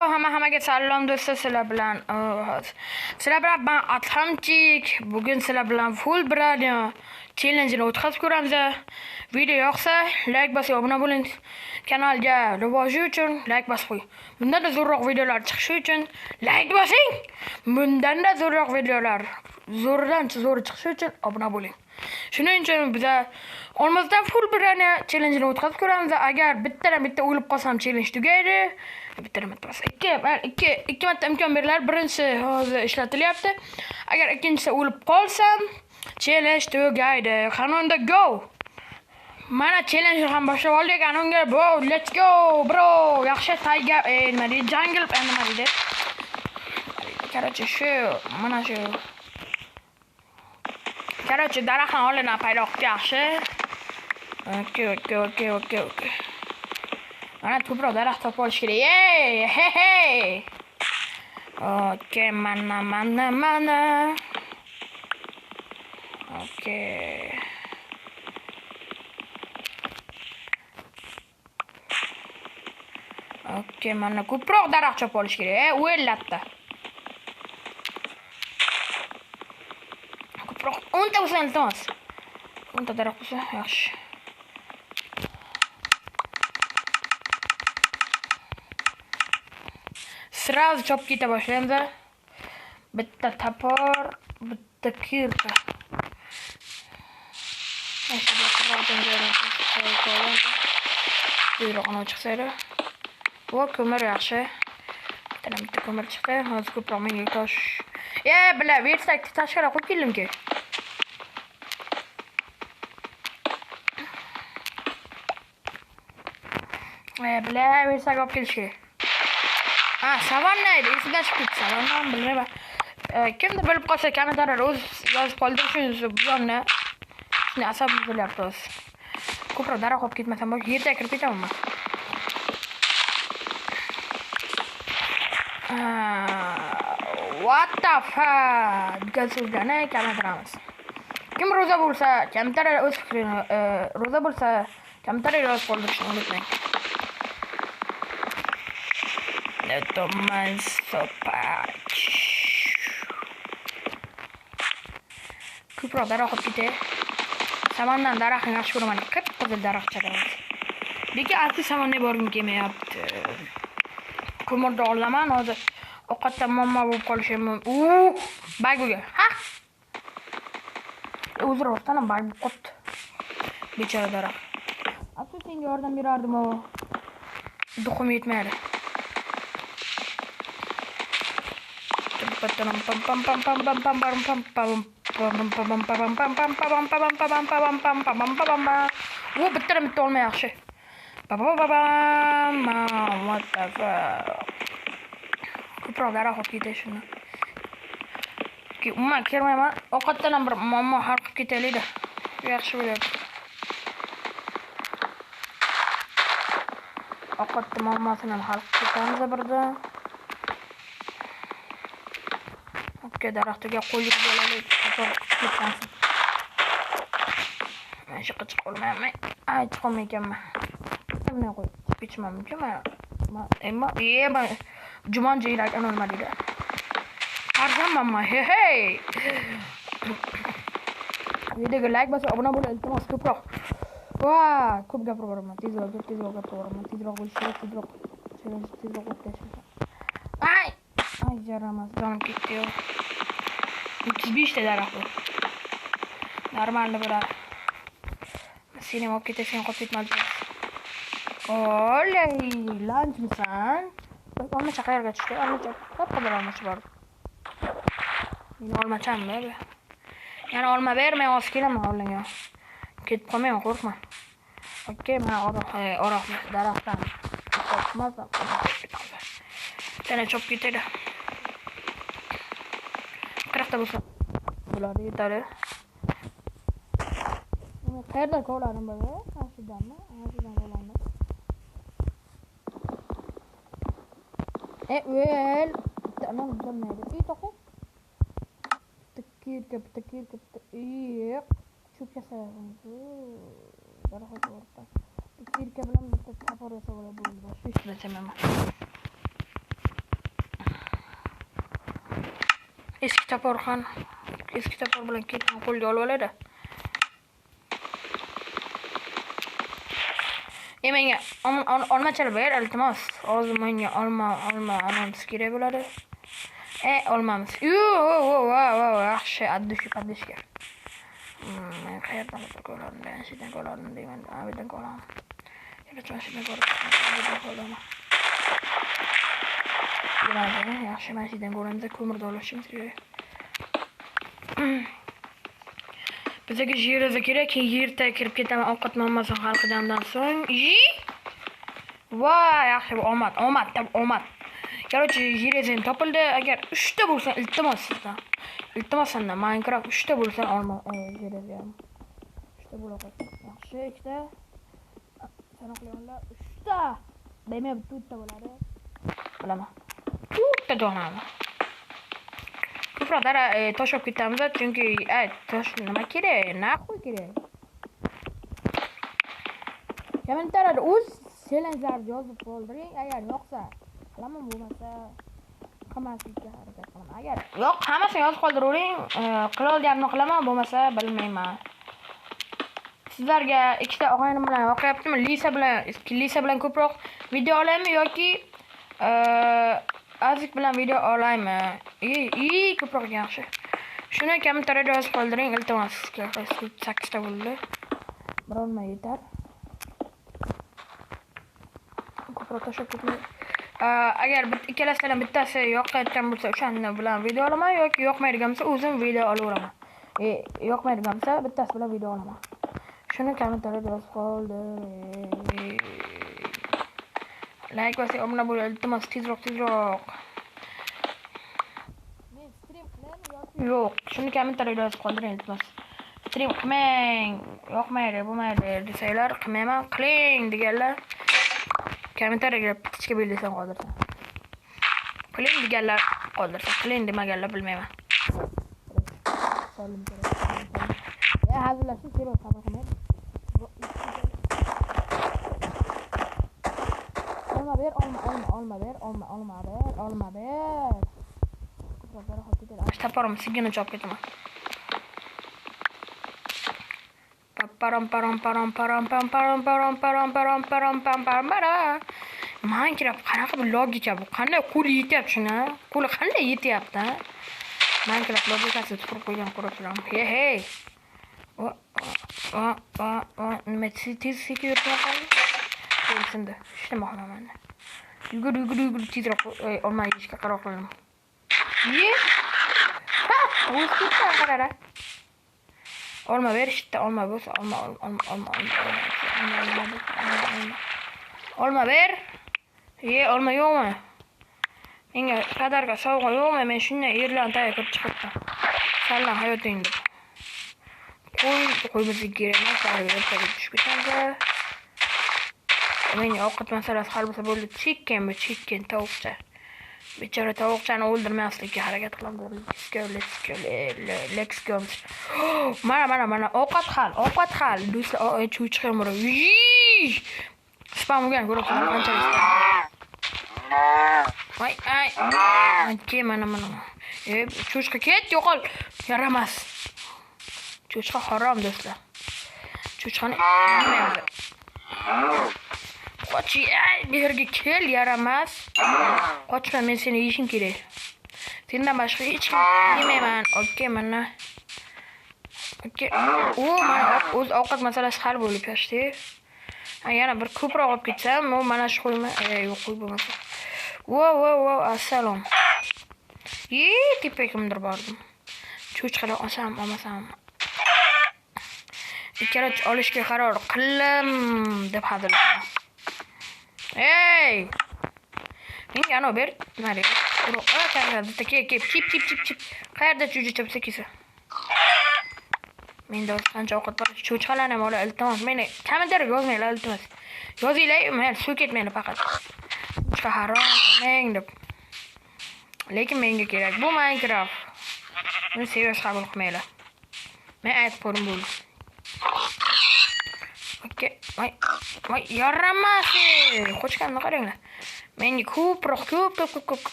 Hammaga salom do'stlar, sizlar bilan ben Adhamchik. Bugun sizlar bilan full brand challenge'ini o'tkazib ko'ramiz. Video yoqsa like bosib obuna bo'ling. Kanalga rivoji uchun like bosib qo'ying. Bundan-da zo'rroq videolar chiqishi uchun like bosing. Bundan-da zo'rroq videolar zo'rdan zo'r chiqishi uchun obuna bo'ling. Shuning uchun biz olmazdan full brand challenge'ini o'tkazib ko'ramiz. Agar bittadan bitta o'lib qolsam challenge tugaydi. Bitta marta ikki marta imkon beriladi. Birinchisi hozir ishlatilyapti. Agar ikkinchisi o'lib qolsam challenge tugaydi. Qani unda go. Mana challenge ham boshlab oldik. Ana unga bro, let's go bro. Yaxshi tayga nima deydi? Jungle nima deydi? Короче, shu mana shu. Короче, daraxtni oldindan paydo qilib yaxshi. Okey. Mana ko'proq daraxt topib olish kerak. Ey, hey, hey. Okey, mana. Okey. Okey, mana ko'proq daraxt chopib olish kerak. O'ylatdi. Ko'proq 10 ta bo'lsa iltimos. 10 ta daraxt bo'lsa yaxshi. Сразу chopib keta boshlaymiz. Bitta topor, bitta kirka. Buyruqni chiqsaydi. Bu ko'mir yaxshi. Bitta ko'mir chiqdi. Hozir ko'proq menga tosh. Bila, versak tashqari qo'yib keldimki. Bila, versak olib kelish kerak. Ha, savanna edi, esimdan chiqib ketdi. Savannani bilmayman. Kimdir bilib qolsa kommentariyada o'z yozib qoldirishingiz bu yonni. Shuni asabim buzilyapti o'zi. Ko'proq daraxt olib ketmasam bo'ladi, yerga kirib ketaman. What the fuck? Degan so'zlarni kommentariyamiz. Kim ro'za bo'lsa, kommentariyada o'z fikrini, ro'za bo'lsa, kommentariyada yozib qoldirishni unutmang. Toman sopach. Ko'proq daraxt olib ketay. Samandan daraxtni yaxshi ko'raman. Qip-qizil daraxt chaqamiz. Lekin asli samanga borgim kelmayapti. Ko'mirni olaman hozir. Ovqatda muammo bo'lib qolishi mumkin. Bag bo'lgan. Ha? O'zi rostdan ham bag bo'lib qolibdi. Bechora daraxt. Asli senga yordam berardim, o. Duxim yetmaydi. Bu bitta olma yaxshi. What the fuck? Ko'proq daraxt olib ketay shuni. Umuman kirmayman. Ovqatdan ham bir muammo hal qilib ketaylik-da. Yaxshi bo'lyapti. Ovqatni muammosini ham hal qilib ketamiz birdan. Okey, daraxtga qo'yib olaylik, ketmasin. Men shu chiqa olmayman. Ay, chiqa olmayapman. Bunday qo'yib ketishim mumkin. Men Jumanji irak nima deydi? Tarzanmanman. Hey hey. Videoga like bosib obuna bo'ling, iltimos ko'proq. Va, ko'p gapirib boraman. Tezroq gapirib boraman. Tezroq bo'lish kerak, tezroq. Tezroq o'tkazish. Ay! Ay, jaramas, jonim ketdi-yu. 35 ta daraxt bu. Normalni bo'ladi. Seni ham olib ketay, sen qolib ketma. Oley, lanchmisan? Olmacha qayerga tushdi? Olmacha, qop-qizil olmacha bor. Meni olmachammi bu? Yana olma bermay hozir kelaman oldinga. Ketib qolmayman, qo'rqma. Okey, mana o'roqni daraxtdan topmasam. Yana chopib ketadi. 40 ta bo'lsa bo'ladi, yetadi. Nima qayerdan kovladim bu? Qashidanmi? Qashidan kovlandim. Well, bitta onam bo'lmaydi. To'xta. Bitta kirka, bitta. Yo'q, cho'p yasayapmiz. Daraxt o'rta. Kirka bilan bitta topor yasab oladi bo'ldi. Boshqa hech narsa emas. Eski topor qani? Eski topor bilan ketgan qo'lga olib oladi. Menga olmachalar ber, iltimos. Hozir menga olma olmamiz kerak bo'ladi. Olmamiz. Yaxshi, addushka. Men qayerdan ko'raman? Shundan ko'raman deyman. Abidan ko'raman. Yaxshi, mana shundan ko'ramiz, ko'mirni olishimiz kerak. Bizga yerda kerak, keyin yerda kirib ketaman ovqat muammosini hal qilgandan so'ng. Voy, yaxshi, bu omad, omad. Короче, yerda topildi. Agar 3 ta bo'lsa, iltimos sizdan. Iltimos sendan Minecraft 3 ta bo'lsa olma, yerda ham. 3 ta bo'la qolsin. Yaxshi, 2 ta. Sanoqlayonlar 3 ta. Demak, 4 ta bo'ladi. Bilaman. 4 ta donami. Ko'proq dara tosh olib ketamiz, chunki tosh nima kerak? Naqu kerak. Kommentariyada o'z challengelarni yozib qoldiring. Agar yoqsa qilaman, bo'lmasa qilmaslikka harakat qilaman. Agar yo'q, hammasini yozib qoldiravering. Qila olganimni qilaman, bo'lmasa bilmayman. Sizlarga ikkita og'aynim bilan yoqyaptimi? Lisa bilan ko'proq video olaymi yoki Azik bilan video olaymi? Ko'proq yaxshi. Shuni kommentariyada yozib qoldiring, iltimos. 8 ta bo'ldi. Bir olma yetar. Ko'proq tashlab ketmay. Agar ikkalasidan bittasi yoqayotgan bo'lsa, o'shani bilan video olaman yoki yoqmaydigan bo'lsa, o'zim video olaveraman. Yoqmaydigan bo'lsa, bittasi bilan video olaman. Shuni kommentariyada yozib qoldiring. Like bosing, obuna bo'ling, iltimos, tezroq. Men stream qilaymi yoki yo'q? Shuni kommentariyada yozib qoldiring, iltimos. Stream qilmang, yoqmaydi, bo'lmaydi desanglar, qilmayman, qiling deganlar kommentariyaga птичка belgisini qoldirsin. Qiling deganlar qoldirsin, qiling demaganlar bilmayman. Ya hazillashib kerak, xabar qilmaydi. Olma ber, olma ber, olma ber, olma ber. Taparim, sigini chopib ketaman. Param param param param pam param param param param param pam param para. Minecraft qanaqa bir logika bu? Qanday qo'li yetyapti shuni? Qo'li qanday yetyapti? Minecraft logikasi tupurib qo'ygan ko'rib. Hey. Nima tez sekin yurib qoldi? Bo'lsin-da. Ishlamoqman. Yugur tezroq olma yeyishga qaror qildim. Ye. Ha, o'z ketdi qarara. Olma ber, ishda olma bo'lsa, olma. Olma ber. Ye, olma yo'qmi? Menga padarka sovg'a yo'qmi? Men shunday yerlarni tagiga kirib chiqibman. Sallan hayoting deb. Qo'y bizga kerak emas, baribir ertaga tushib ketamiz. Menga ovqat masalasi hal bo'lsa bo'ldi. Chicken bu, chicken tovuqcha. Bechora tovuqchani o'ldirmaslikka harakat qilaman. Let's go, let's go. Mana ovqat hal. Do'stlar, cho'chqa mura. Spam bo'lgan ko'rib qanchalik. Voy, ay. Okey, mana. Cho'chqa ket, yo'qol. Yaramas. Cho'chqa harom do'stlar. Cho'chqani yemaymiz. Qoch, bu yerga kel, yaramas. Qochma, men seni yeyishim kerak. Sendan boshqa hech kim yemayman. Okey, mana. Okey. Mana o'z ovqat masalasi hal bo'lib ketdi. Yana bir ko'proq olib ketsam, u mana shu qo'yma, yo'q, qo'y bo'lmasa. Vo, assalom. Tepaga kimdir bordim. Cho'chqalar olsam, olmasam. Ikkala olishga qaror qildim deb hazillashaman. Ey! Menga ana ber, nima deydi? Bitta kep, chip. Qayerda jo'ja chopsa kelsa. Menda o'zi qancha ovqat bor, cho'chqalarni ham ola, iltimos. Meni kommentariyaga yozmanglar, iltimos. Yozinglar, mayli, suv ketmanglar faqat. Cho'chqa harom, olmang deb. Lekin menga kerak. Bu Minecraft. Buni serios qabul qilmanglar. Men aytib ko'rim bo'ldi. Okey, voy, yaramas. Qochganni qaranglar. Menga ko'proq,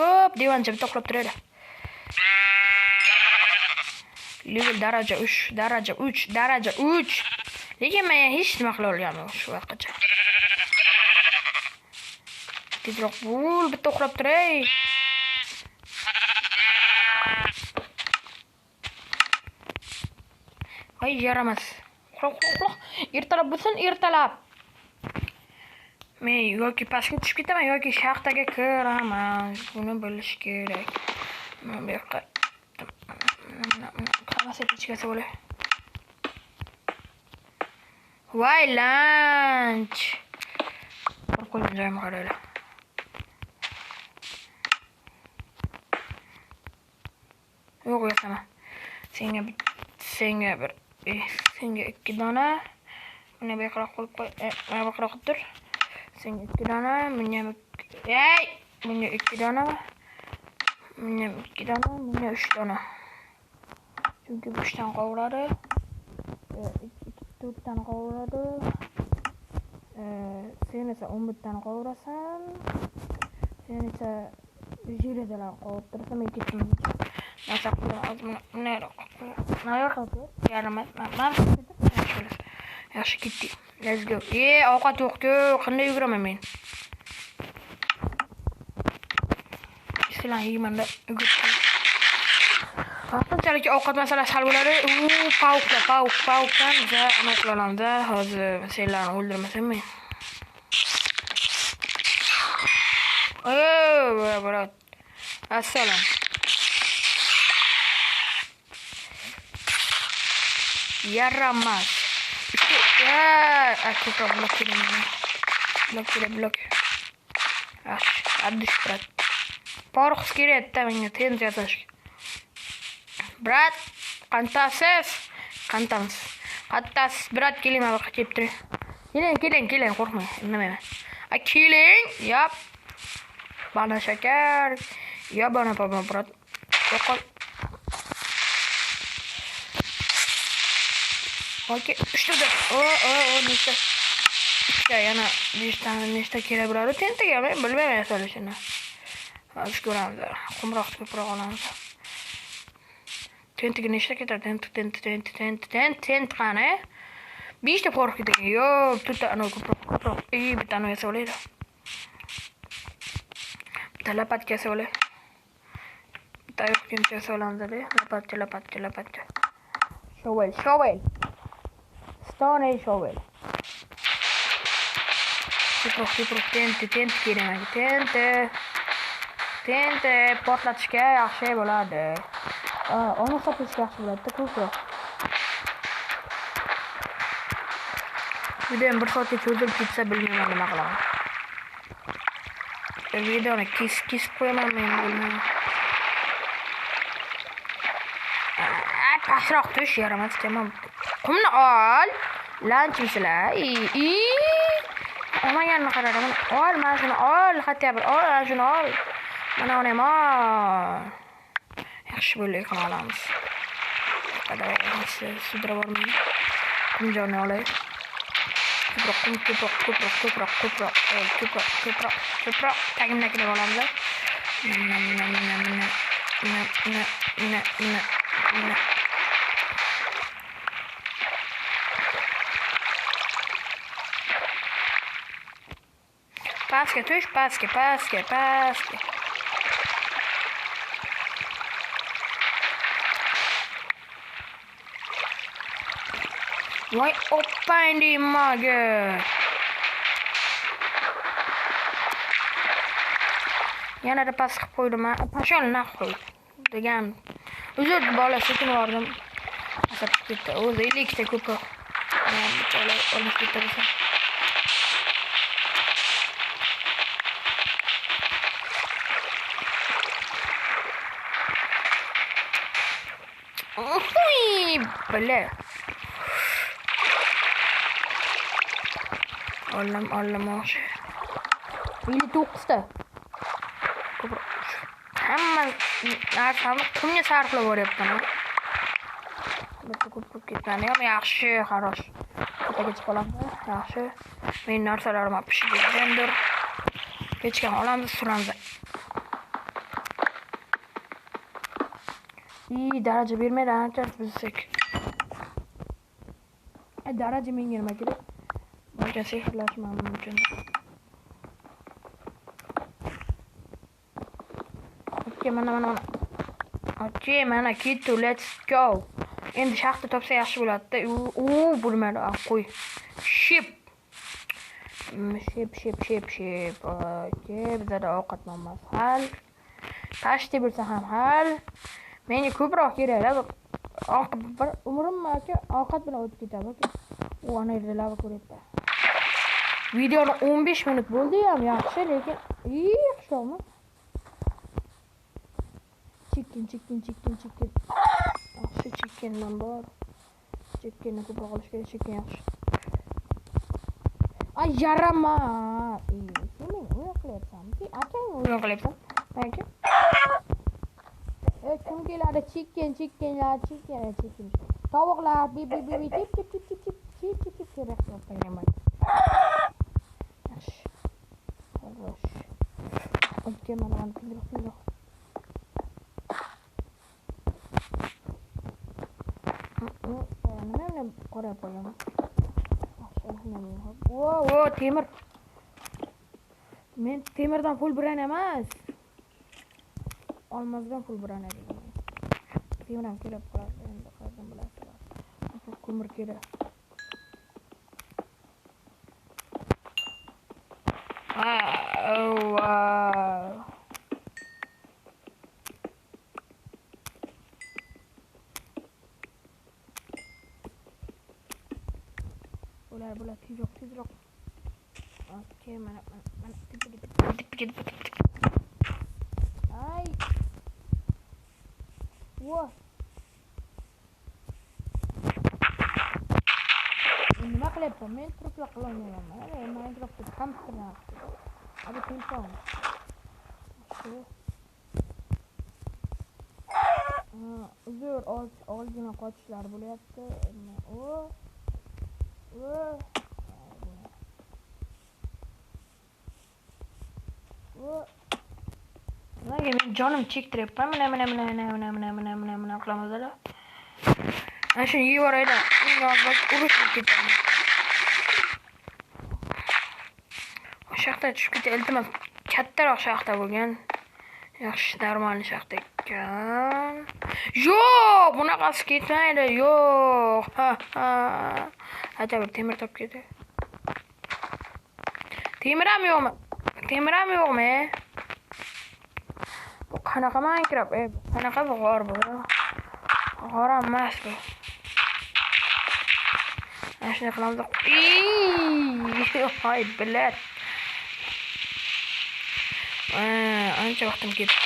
ko'p divancha bitta uxlab turadi. Level daraja 3, daraja 3, daraja 3. Lekin men hech nima qila olganman shu vaqtgacha. Tezroq bo'l, bitta uxlab turay. Voy yaramas. Uxla, uxla, uxla. Ertalab bo'lsin, ertalab. Men yoki pastga tushib ketaman yoki shaxtaga kiraman. Buni bilish kerak. Mana bu yoqqa. Hammasi pechkasi bo'ladi. Voy lunch. Qurib qo'ygan joyimga qaranglar. Yo'q, yasama. Senga bir, senga 2 dona. Buni bu yoqqa qo'yib qo'y. Mana bu yoqqa qo'yib tur. Senga 2 dona, bunga ey, bunga 2 dona. Bunga 2 dona, bunga 3 dona. Chunki bu 3 tani qovuradi. 2 4 tani qovuradi. Sen esa 11 tani qovurasan. Sen esa jirazalar qovurib turasan, men ketdim. Narsa qilib hozir buni nima qilib yaramas. Mana yaxshi ketdik. Let's go. Ovqat yo'q-ku, qanday yuguraman men? Sizlar yeymanda yugurib. Vaqtinchalik ovqat masalasi hal bo'ladi. Pauqdan biza nima qila olamiz? Hozir senlarni o'ldirmasam men. Брат. Assalom. Yaramas. Ko'proq blok kerak menga. Blok kerak, blok. Yaxshi, addish брат. Porox kerak-da menga tez yasashga. Брат, qantasiz? Qantamiz. Qattasiz, брат, keling, mana bu yoqqa kelib turing. Keling, keling, keling, qo'rqmang, indamayman. A keling, yap. Bana shakar. Ya bana papa, брат. Yo'qol. Okey, 3 ta. O, nechta? 3ta, yana 5 ta, nechta kerak bo'ladi? Tentaga men bilmayman yasalishini. Hozir ko'ramiz. Qumroq ko'proq olamiz. Tentaga nechta ketadi? Tent qani? 5 ta porox ketadi. Yo'q, 4 ta ana ko'proq. Bitta ana yasa olaydi. Bitta lapatka yasa olay. Bitta oyoq kiyimcha yasa olamiz. Lapatka. Shovel. Stone shovel. Ko'proq tent kerak menga. Tent portlatishga yaxshi bo'ladi. Uni sotishga yaxshi bo'ladi, ko'proq. Videom 1 soatga cho'zilib ketsa bilmayman nima qilaman. Videoni kesib qo'yaman men, bilmayman. Pastroq tush, yaramas tamom. Qumni ol. Lanchmisizlar? Olmaganini qaradi. Ol, mana shuni ol, hatto bir ol, mana shuni ol. Mana uni ham ol. Yaxshi bo'ldi, qila olamiz. Qadar sudrab bormayman. Qumjonni olay. Ko'proq qum, ko'proq. Tagimdagini olamiz. Mana. Pastga tush, pastga. Voy opangni maga. Yanada past qilib qo'ydim. Pashol naql degan. Uzr bola, sekin bordim. Asab ketdi. O'zi 52 ta ko'proq. Bitta olib ketdi bo'lsa. Uy, bala. Oldim o'xshi. 59 ta. Ko'proq. Hamma narsamni qumga sarflab boryapman. Bitta ko'p ketgani ham yaxshi, xarosh. Tepaga chiqib olamiz, yaxshi. Men narsalarim pishib ketgandir. Pechkani olamiz, suramiz. İyi daraja bermaydi, ancha buzsak. Daraja menga nima kerak? Balki sehrlashim mumkin. Okey, mana. Okey, mana ketdi, let's go. Endi shaxta topsa yaxshi bo'ladi-da. U bo'lmadi, qo'y. Ship. Ship. Okey, bizada ovqat muammosi hal. Tashti bo'lsa ham hal. Menga ko'proq kerak-da. Bir umrim aka ovqat bilan o'tib ketadi aka. U ana yerda lava ko'ryapti. Videoni 15 minut bo'ldi ham yaxshi, lekin yaxshimi? Chicken. Yaxshi chickendan bor. Chickenni ko'proq olish kerak, chicken yaxshi. Ay yarama. Sen meni o'yin qilyapsanmi? Sen akang o'yin qilyapsan. Aka. Kim keladi? Chicken. Tovuqlar, bi chip kerak yo'q. Yaxshi. Xo'sh. Okey, mana tezroq. Nima qarab qo'yaman. Wo, temir. Men temirdan pul biran emas. Olmazdan pul biran edim. Temir ham kelib qoladi, endi qayerdan bilasizlar. Ko'mir kerak. Wow. Bo'lar, tezroq. Okey, mana tepaga. Ay. Voh. Nima qilyapman? Men turibla qilolmayman. Minecraftda kompyuterdan. Abi telefon. Shu. Uzr, ozgina qochishlar bo'lyapti. O. Nimaga men jonim chektiryapman? Mana qilamiz-da. Ana shuni yeb yuboraylik. Urushib ketaman. Shaxta tushib ketdi. Iltimos, kattaroq shaxta bo'lgan. Yaxshi, normal shaxta ekan. Yo'q, bunaqasi ketmaydi. Yo'q. Ha. Hatta bir temir topib ketdi. Temir ham yo'qmi? Bu qanaqa Minecraft? Qanaqa bu g'or bu? G'or emas bu. Ana shunday qilamiz. Ay, bilat. Ancha vaqtim ketdi.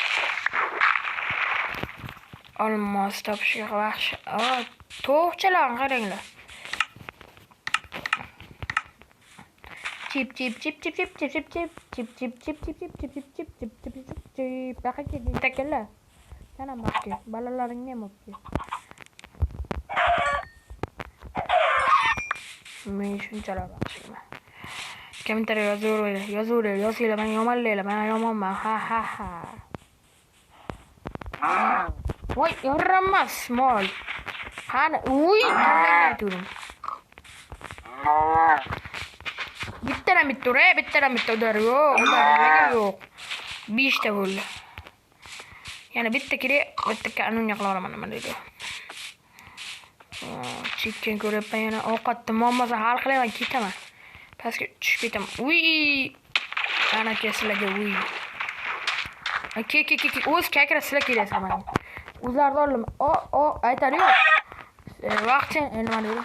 Olmos topishga vaqt. Tovuqchalarni qaranglar. Chip chip chip chip chip chip chip chip chip chip chip chip chip chip chip chip chip chip chip chip. Baqa kel, takalla. Sen ham olib kel, bolalaringni ham olib kel. Men shunchalar baxshiman. Kommentariy yozaveringlar, yozinglar, meni yomonlanglar, men yomonman. Ha ha ha. Voy, yaramas mol. Qani, uy, kallangni aytuvdim. Bittadan bitta uray, bittadan bitta udar yo'q, udar nimaga yo'q. 5 ta bo'ldi. Yana bitta kerak, bitta kanunga qila olaman nima deydi. Chicken ko'ryapman yana ovqatni muammosini hal qilaman, ketaman. Pastga tushib ketaman. Uy! Ana sizlarga uy. Ke ke ke ke o'z kakra sizlar kelasizlar mana. O'zlarini oldim. O aytadi-yu. Vaqtcha nima deydi?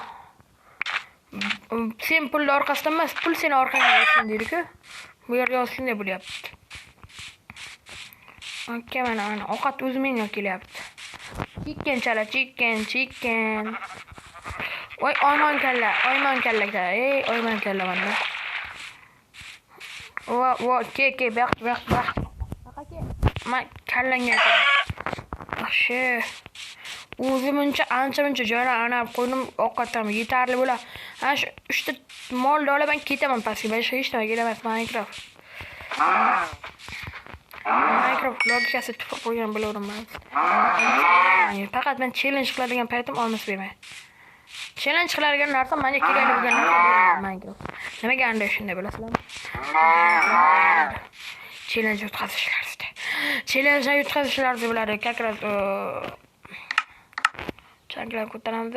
Sen pulni orqasidan emas, pul seni orqangga yursin deydi-ku. Bu yerga yozib shunday bo'lyapti. Okey, mana ovqat o'zi menga kelyapti. Chicken chala, chicken, chicken. Voy, oymon kalla, ey, oymon kalla mana. Va, va, ke, ke, baq, baq, baq. Ma kallangga yaxshi. O'zi buncha ancha-muncha joylar anab qo'ydim, ovqatim yetarli bo'ladi. Ana shu 3 ta molni olaman, ketaman pastga. Boshqa hech nima kerak emas Minecraft. Minecraft logikasi tupurib qo'ygan bilaverman. Faqat men challenge qiladigan paytim olmas bermay. Challenge qiladigan narsa menga kerakli bo'lgan narsa Minecraft. Nimaga anday shunday bilasizlarmi? Challenge o'tkazishlarida. Challenge yutqazishlarida biladi. Как раз changlar ko'taramiz.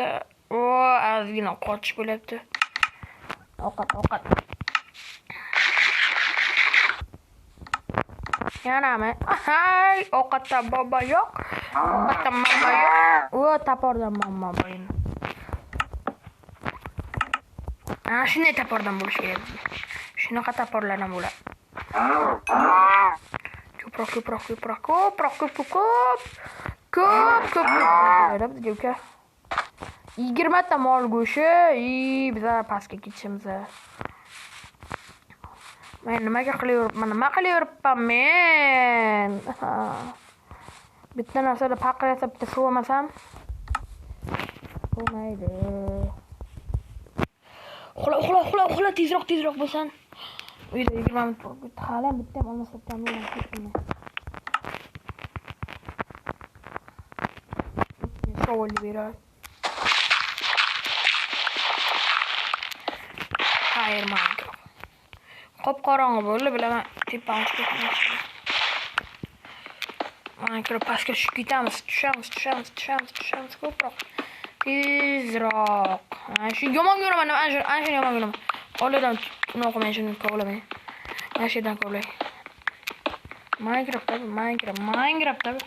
O, ozgina qochish bo'lyapti. Ovqat, ovqat. Yanami? Ay, ovqatda bobo yo'q. Ovqatda mamma yo'q. O, topordan mamma bor endi. Ana shunday topordan bo'lishi kerak bizga. Shunaqa toporlardan bo'ladi. Ko'proq, ko'proq, ko'proq, ko'proq, ko'p, ko'p, ko'p. Ko'p, ko'p, ko'p bizga uka. 20 ta mol go'shti, i biza pastga ketishimiz. Men nimaga qilyapman? Nima qilyapman men? Bitta narsada paqir yasab bitta suv olmasam bo'lmaydi. Uxla, uxla, uxla, uxla, tezroq, tezroq bo'lsan. Uyda 20 minut bo'lib ketdi. Hali ham bitta ham olmas topganman. Savol beradi. Xayr, Minecraft. Qop-qorong'i bo'ldi, bilaman, tepani chiqib ketmoqchi. Minecraft pastga tushib ketamiz, tushamiz, tushamiz, tushamiz, tushamiz ko'proq. Tezroq. Ana shu yomon ko'raman, ana shu, ana shuni yomon ko'raman. Olidan unaqa men shuni kovlamay. Mana shu yerdan kovlay. Minecraft tabi, Minecraft, Minecraft tabi.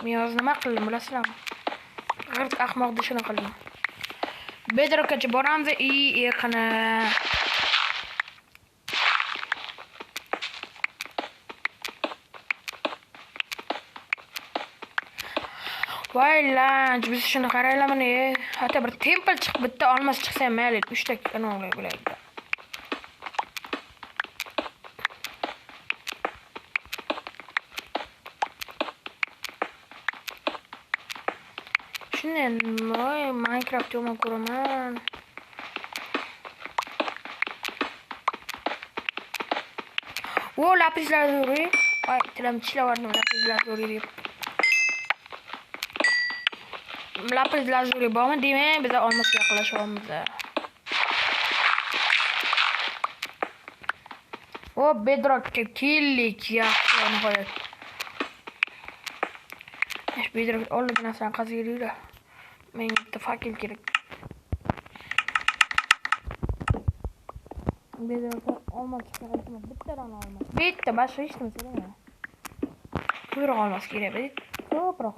Men hozir nima qildim bilasizlarmi? G'irt ahmoq dishini qildim. Bedrockgacha boramiz i yaqini. Voy lan, biz shuni qaranglar mana, hatto bir temple chiqib bitta olmos chiqsa ham mayli, 3 ta anavlar bo'ladi. Shunday, voy, Minecraft yomon ko'raman. O, lapis lazuli. Voy, tilim tishlavordim, lapis lazuli deb. Lapis lazuli bormi? Demak, biz olmosga yaqinlashyapmiz. O, bedrockka keldik, yaxshi, nihoyat. Shu bedrock oldingi narsani qaziydi. Menga bitta fakel kerak. Bedrockdan olmos chiqqan iltimos, bitta dona olmos. Bitta, boshqa hech nima so'ramayman. Ko'proq olmos kerak, ko'proq.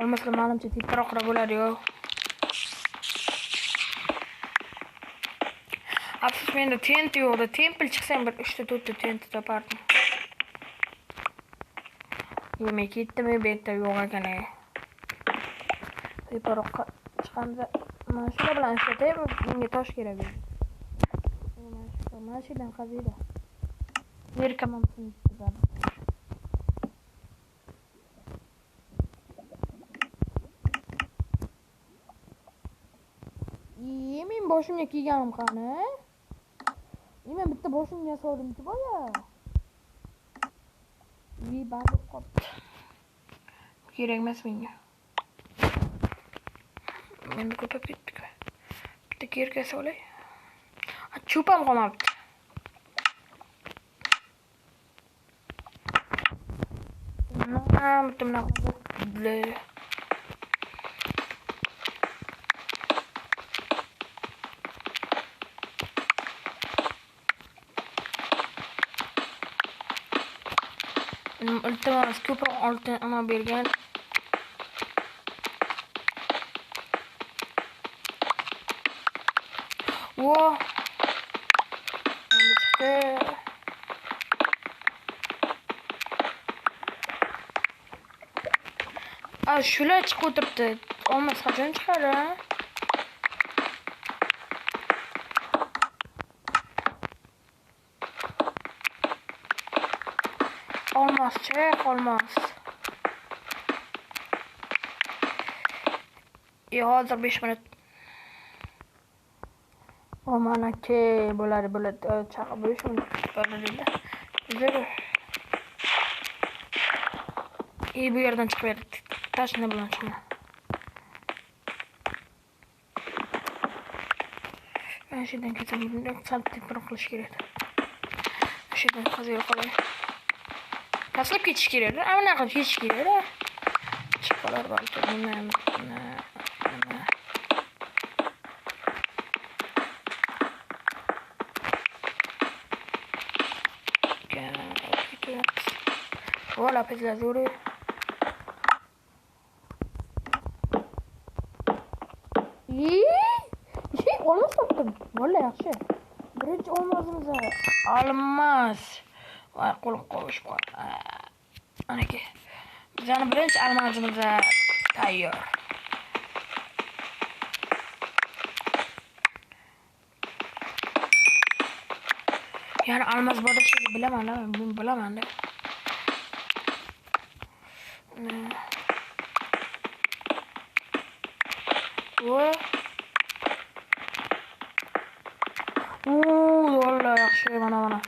Olmaslar manimcha teparoqroq bo'ladi-yu. Afsus, menda TNT yo'qdi. Temple chiqsa ham bir 3 ta 4 ta TNT topardim. Demak, ketdimi, bu yerda yo'q ekan. Teparoqqa chiqamiz. Mana shular bilan ishlatay, menga tosh kerak edi. Mana shu yerdan qaziydi. Zerikaman. Men boshimga kiyganim qani? Men bitta boshimga soldimki boya. Vi barib qoldi. Kerak emas menga. Endi ko'payib ketdik. Bitta kerka solay. Cho'p ham qolmabdi. Bitta bunaqa. Iltimos, ko'proq oltin ama bergan. Vo. Endi chiqdi. A, shular chiqib o'tiribdi. Olmos qachon chiqadi? Olmos chiq, olmos. Hozir 5 minut. Manaki bo'ladi, bo'ladi. Chaqib bo'lishi mumkin. Bu yerdan chiqib berdi. Tashni bilan chiqma. Mana shu yerdan ketsam, sal teparoq qilish kerak. Shu yerdan hozir yo'qolay. Tashlab ketish kerak. Ana qilib ketish kerak. Chiqib qolar balki. Nima. O lapis lazuli. Olmaz topdim. Vallahi yaxshi. Birinchi olmazimiz olmaz. Voy, qo'lim qovushib qoldi. Anaki. Bizning birinchi olmazimiz tayyor. Ya'ni olmaz bor deb bilaman, men bilaman-da. Vallahi yaxshi, mana.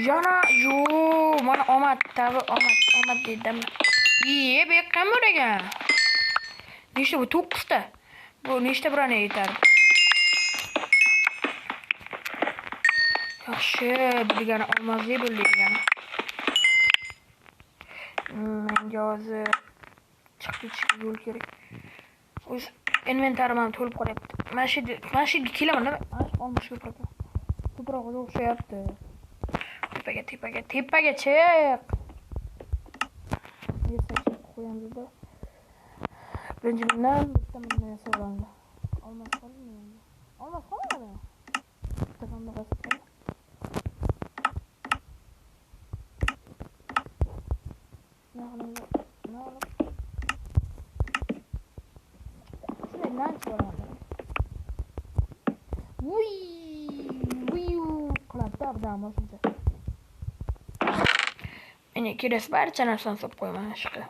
Yana yo'q, mana omad, tabi omad dedim. Bu qanday ekan? Nechta bu? 9 ta. Bu nechta birani yetardi? Yaxshi, bu degani olmazli bo'ldi degani. Menga hozir chiqib ketishga yo'l kerak. O'z inventarim ham to'lib qolyapti. Mana shu yerga kelaman, mana shu olmosga ko'proq. Ko'proq o'xshayapti. Tepaga, tepaga chiq. Yasab qo'yamiz-da. Birinchi bundan bitta bundan yasab olamiz. Olmos qoldimi endi? Olmos qolmadimi? Bitta sandiq yasab qo'yamiz. Nima qilamiz? Shunday nan chiqaramiz. Vuy! Qiladi abdam shuncha. Endi kelasi barcha narsani solib qo'yaman shuqa.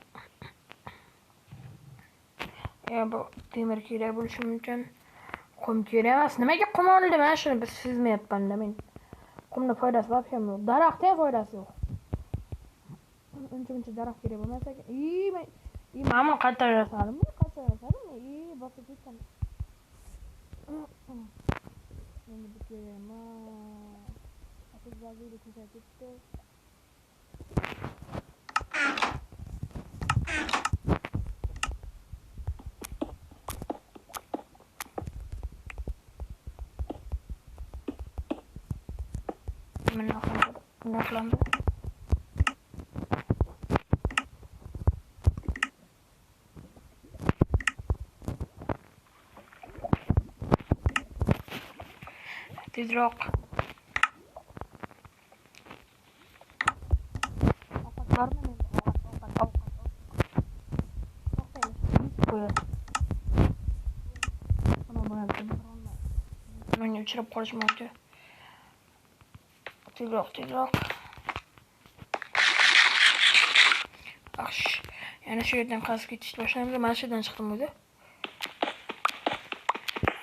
Ya bu temir kerak bo'lishi mumkin. Qum kerak emas. Nimaga qum oldim? Mana shuni biz sezmayapman-da men. Qumning foydasi вообще yo'q. Daraxtga ham foydasi yo'q. Uncha-muncha daraxt kerak bo'lmasa ekan. Men buni qayerdan yasadim? Qachon yasadim? Bosib ketdim. Endi bu kerak emas. Aziz vaziri ko'payib ketdi. Nima qilamiz? Tezroq. Ovqat bormi menda? Ovqat. Menga uchrab qolish mumkin. Tezroq. Yaxshi. Yana shu yerdan qazib ketishni boshlaymiz. Mana shu yerdan chiqdim o'zi.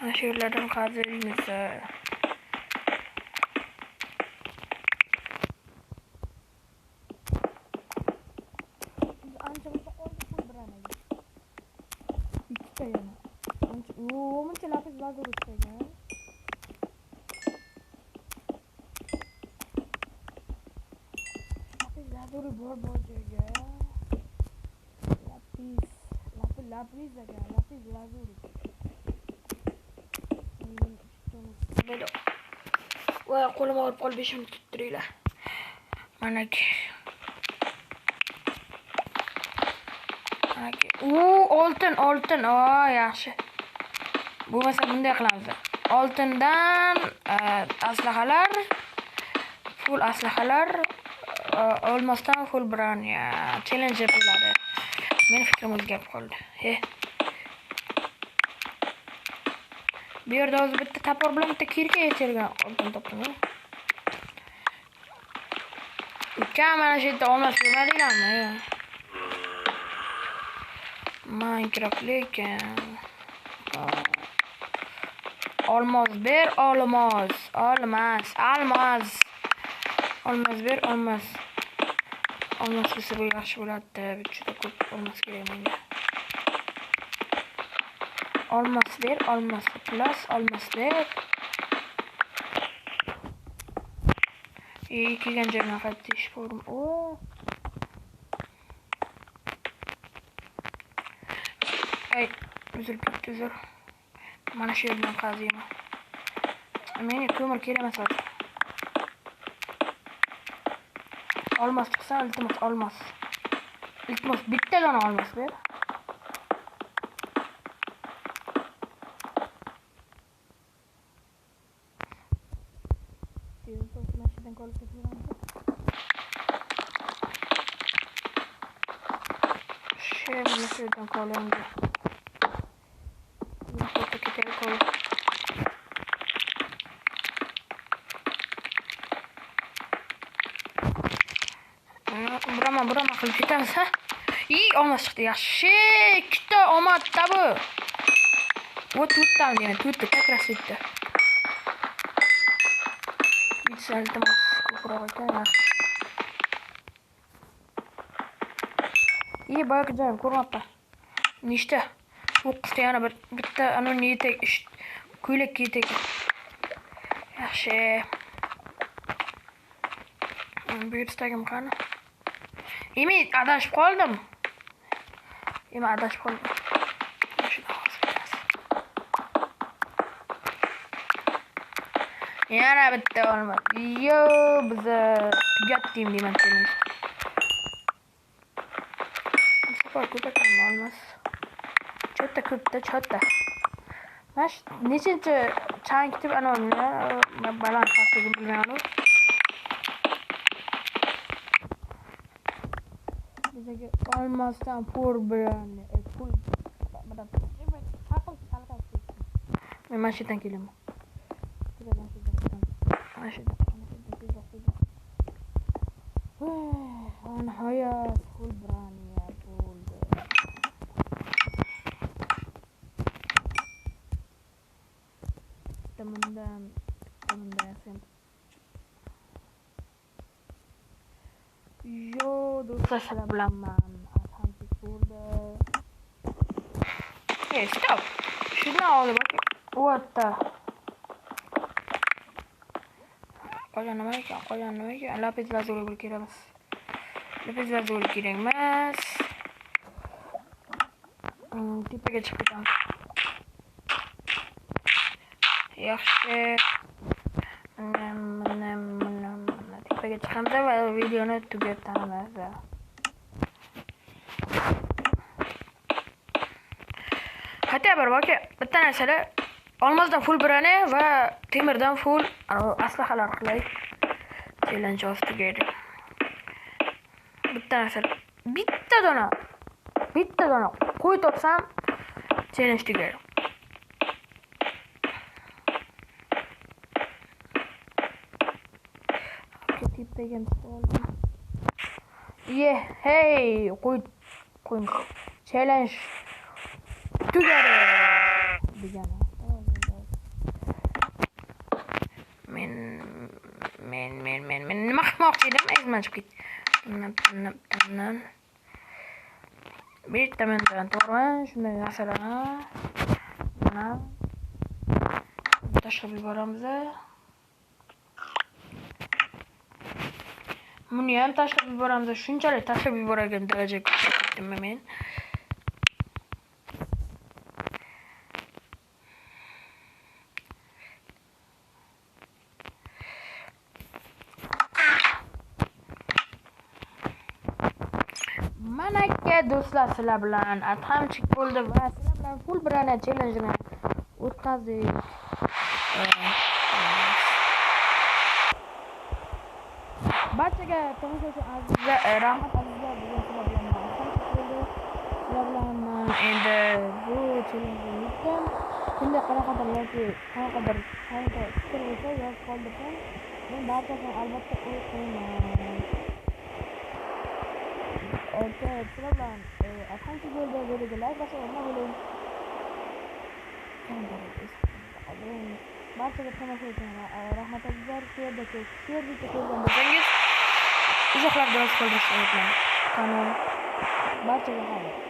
Mana shu yerlardan qazib. Ancha muncha qoldi pul biranaga. Ikkita yana. Ancha, muncha lapis lazuri ekan. Lapis lazuri bor joyga. Lapis ekan, lapis lazuri. Voy, qo'lim og'rib qoldi, 5 minut kutib turinglar. Manaki. Oltin. Yaxshi. Bo'lmasa bunday qilamiz. Oltindan aslahalar, full aslahalar, olmasdan full branya challenge bo'ladi. Meni fikrim o'zgarib qoldi. Bu yerda hozir bitta topor bilan bitta kirka yetilgan oltin topdim. Ukam mana shu yerda olmas ko'rmadinglarmi? Minecraft lekin. Olmos ber, olmos. Olmos, olmos. Olmos ber, olmos. Olmos bo'lsa bu yaxshi bo'ladi. Juda ko'p olmos kerak menga. Olmos ber, olmos plus, olmos ber. Kelgan joyimdan qayta ish ko'rdim. O. Ay, uzr ketdi, uzr. Mana shu yerdan qaziyman. Menga ko'mir kerak emas hozir. Olmos chiqsa, iltimos olmos. Iltimos bitta dona olmos ber. Mana shu yerdan qolyapti. Burama qilib ketamiz, ha? Olmos chiqdi, yaxshi. Ikkita omadda bu. Вот to'rttami degan, to'rtta, как раз to'rtta. Iltimos ko'proq ekan, yaxshi. Boyagi joyim ko'rmabman. Nechta? 9ta yana bir bitta ana yetak ko'ylak yetak. Yaxshi. Bu yertagim qani? Men adashib qoldim. Men adashib qoldim. Yana bitta olmos. Yo, biza tugatdim deyman challenge. Bu safar ko'p ekan olmos. Cho'tta ko'pda, cho'tta. Mana shu nechinchi chang deb ana baland pastligini bilmayman. Bizaga olmosdan pul bilan pul men mana shu yerdan kelaman. Mana shu yerdan. Nihoyat pul braniya bo'ldi. Bitta bundan, bitta bundan yasayman. Yo, do'stlar, sizlar bilan man Adhamchik bo'ldi. Hey, stop. Shundan olib What the? Qolgan nima ekan? Qolgan nima ekan? Lapis lazuli kerak emas. Lapis lazuli kerak emas. Tepaga chiqib ketamiz. Yaxshi. Mana tepaga chiqamiz va videoni tugatamiz. Hatto bir aka, bitta narsalar olmosdan full birani va temirdan full aslahalar qilaylik. Challenge hozir tugaydi. Bitta narsa, bitta dona qo'y topsam challenge tugaydi. Tepaga oldim. Ye, hey, qo'y challenge tugadi degani. Men nima qilmoqchi edim? Esimdan chiqib ketdi. Bundan. Bitta mendan to'g'rimi? Shunday narsalarni mana tashlab yuboramiz. Buni ham tashlab yuboramiz. Shunchalik tashlab yuboradigan darajaga ketdim men. Mana aka do'stlar, sizlar bilan Adhamchik bo'ldi va sizlar bilan full brana challenge'ni o'tkazdik. Barchaga tomosha uchun azizlar, rahmat azizlar. Bugun sizlar bilan Adhamchik bo'ldi. Sizlar bilan man endi bu challenge'ni yutdim. Kimda qanaqadir yoki qanaqadir fikr bo'lsa yozib qoldirsin. Men barchasini albatta o'qiyman. Okay, sizlar bilan Adhamchik bo'ldi. Videoga like bosib, obuna bo'ling. Barchaga tomosha uchun rahmat azizlar. Shu yerda shu yergacha ko'rgan bo'lsangiz, izohlarda yozib qoldirishni unutmang. Qani, barchaga xayr.